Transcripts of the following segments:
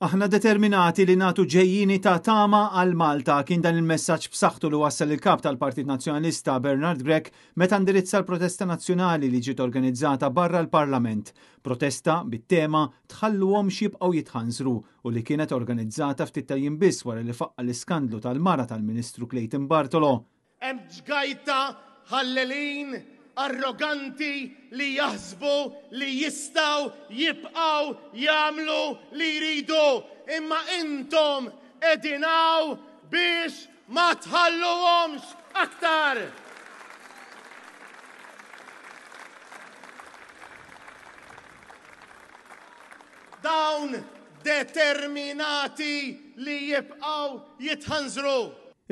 Aħna determinati li nagħtu ġejjieni ta' tama għal Malta kien dan il-messaġġ b'saħħtu li wassal il-kap tal-Partit Nazzjonalista Bernard Grech meta ndirizza l-protesta nazzjonali li ġiet organizzata barra l-Parlament. Protesta bit-tema tħalluhomx jibqgħu jitħanżru u li kienet organizzata ftit ta' jiem biss wara li faqqa l-iskandlu tal-mara tal-Ministru Clayton Bartolo. Hemm ġgajta ħallelin arroganti li jaħsbu li jistgħu jibqgħu jagħmlu li jridu, imma intom qegħdin hawn biex ma tħalluhomx aktar! Dawn determinati li jibqgħu jitħanżru.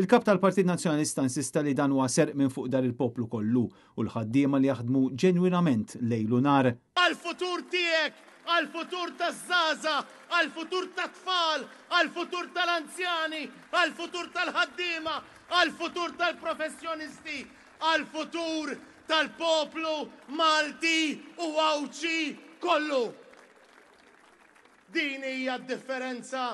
Il-Kap tal-Partit Nazzjonalista insista li dan huwa serq minn fuq dar il-poplu kollu u l-ħaddiema li jaħdmu ġenwinament lejl u nhar. Għall-futur tiegħek, għall-futur taż-żgħażagħ, għall-futur tat-tfal, għall-futur tal-anzjani, għall-futur tal-ħaddiema, għall-futur tal-professjonisti, għall-futur tal-poplu Malti u Għawdxi kollu. Din hija d-differenza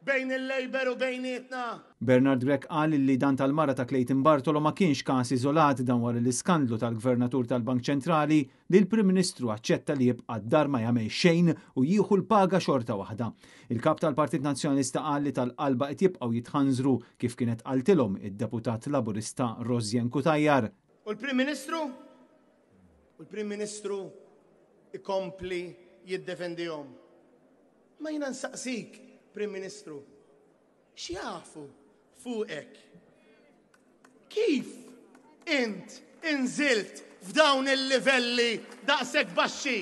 bejn il-Labour u bejnietna. Bernard Grech qal li dan tal-mara ta' Clayton Bartolo ma kienx każ iżolat dan wara l-iskandlu tal-Gvernatur tal-Bank Ċentrali li l-Prim Ministru aċċetta li jibqa' d-dar ma jagħmel xejn u jieħu l-paga xorta waħda. Il-Kap tal-Partit Nazzjonalista qal li tal-qalba qed jibqgħu jitħanżru kif kienet qaltilhom id-Deputat Laburista Rosianne Cutajar. U l-Prim Ministru? U l-Prim Ministru ikompli jiddefendihom. Ma jiena nsaqsik, Prim Ministru, x'jafu fuqek? Kif int inżilt f'dawn il-livelli daqshekk baxxi?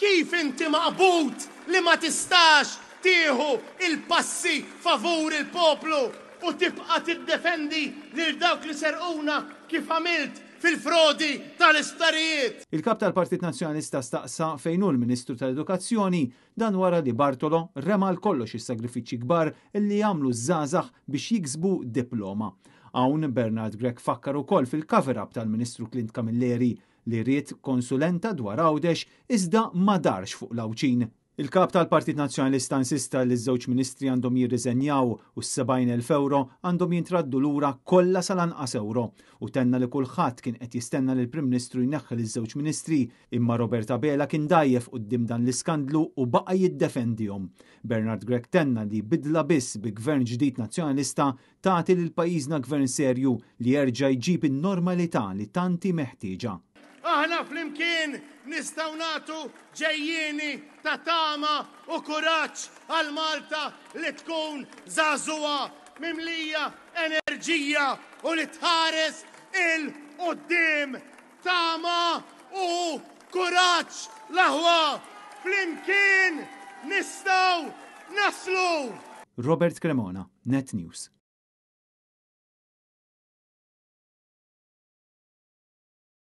Kif inti maqbud li ma tistax tieħu il-passi favur il-poplu u tibqa' tiddefendi lil dawk li serquna kif għamilt fil-frodi tal-isptarijiet. Il-Kap tal-Partit Nazzjonalista staqsa fejn hu l-Ministru tal-Edukazzjoni, dan wara li Bartolo rema għal kollox is-sagrifiċċji kbar li jagħmlu ż-żgħażagħ biex jiksbu diploma. Hawn Bernard Grech fakkar ukoll fil-cover-up tal-Ministru Clint Camilleri li ried konsulenta dwar Għawdex iżda ma darx fuq l-Għawdxin. Il-Kap tal-Partit Nazzjonalista insista li ż-żewġ ministri għandhom jirriżenjaw u s-70,000 ewro għandhom jintraddu lura kollha sal-anqas ewro u tenna li kulħadd kien qed jistenna li l-Prim Ministru jneħħi liż-żewġ ministri imma Robert Abela kien dgħajjef quddiem dan l-iskandlu u baqa' jiddefendihom. Bernard Grech tenna li bidla biss bi Gvern ġdid Nazzjonalista tagħti lil pajjiżna gvern serju li jerġa' jġib in-normalità li tant hi meħtieġa. Aħna flimkien nistgħu nagħtu ġejjieni ta' tama u kuraġġ għal Malta li tkun żagħżugħa, mimlija enerġija u li tħares 'il quddiem. Tama u kuraġġ l-aħwa! Flimkien nistgħu naslu! Robert Cremona, Net News.